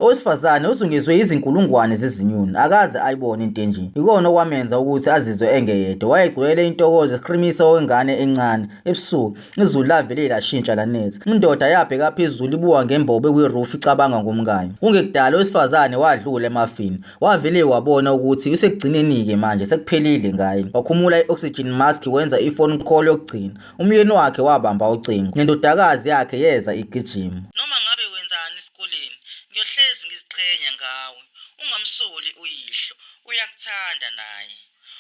Owesifazane uzungezwe yizinkulungwane zezinyoni, akaze ayibone into enje. Ikona okwamenza ukuthi azizwe engeyedwa. Wayegcwele intokozo eqhimisa okwengane encane. Ebusuku, izulu lavele lashintsha lanetha. Indoda yabheka phezulu ibuka ngembobo ekwi-roof icabanga ngomkayo. Kungekudala owesifazane wadlula emafini. Wavele wabona ukuthi usekugcineni-ke manje sekuphelile ngaye. Wakhumula i-oxygen mask wenza i-phone call yokugcina. Umyeni wakhe wabamba ucingo. Nendodakazi yakhe yeza igijima. Noma ngabe wenzani esikoleni, ngiyohlezi ngiziqhenya ngawe. Ungamsoli uyihlo, uyakuthanda naye.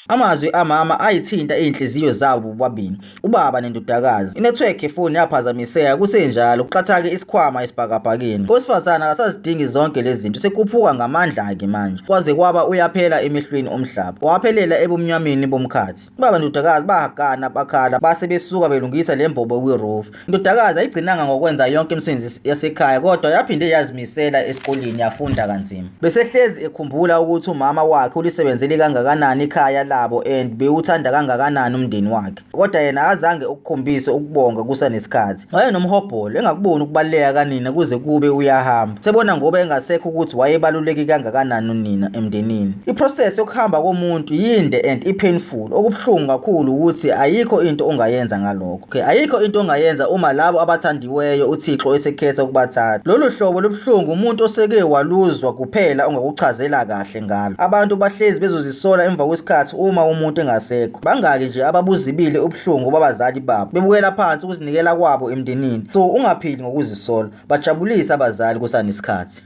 Amazwi amama ayithinta iy'nhliziyo zabo bobabili, ubaba nendodakazi. Inethiwekhi yefoni yaphazamiseka kusenjalo, kuqhathake isikhwama esibhakabhakeni. Owesifazane akasazidingi zonke lezi zinto, sekhuphuka ngamandla-ke manje. Kwaze kwaba uyaphela emehlweni omhlaba. Waphelela ebumnyameni bomkhathi. Ubaba nendodakazi bahagana bakhala base besuka belungisa le mbobo kwi-roof. Indodakazi ayigcinanga ngokwenza yonke imisebenzi yasekhaya kodwa yaphinde yazimisela esikoleni yafunda kanzima. Besehlezi ekhumbula ukuthi umama wakhe ulisebenzele kangakanani ikhaya labo and bewuthanda kangakanani umndeni wakhe. Kodwa yena akazange ukukhombise ukubonga kusanesikhathi. Wayenomhobholo engakuboni ukubaluleka kanina kuze kube uyahamba. Sebona ngoba engasekho ukuthi wayebaluleke kangakanani unina emndenini. I-process yokuhamba komuntu yinde and i-painful. Okubuhlungu kakhulu ukuthi ayikho into ongayenza ngalokho. Okay, ayikho into ongayenza uma labo abathandiweyo uThixo esekhetha ukubathatha. Lolu hlobo lobuhlungu umuntu oseke waluzwa kuphela ongakuchazela kahle ngalo. Abantu bahlezi bezozisola emva kwesikhathi uma umuntu engasekho. Bangaki nje ababuzibile ubuhlungu babazali babo, bebukela phansi ukuzinikela kwabo emndenini. So ungaphili ngokuzisola. Bajabulise abazali kusanesikhathi.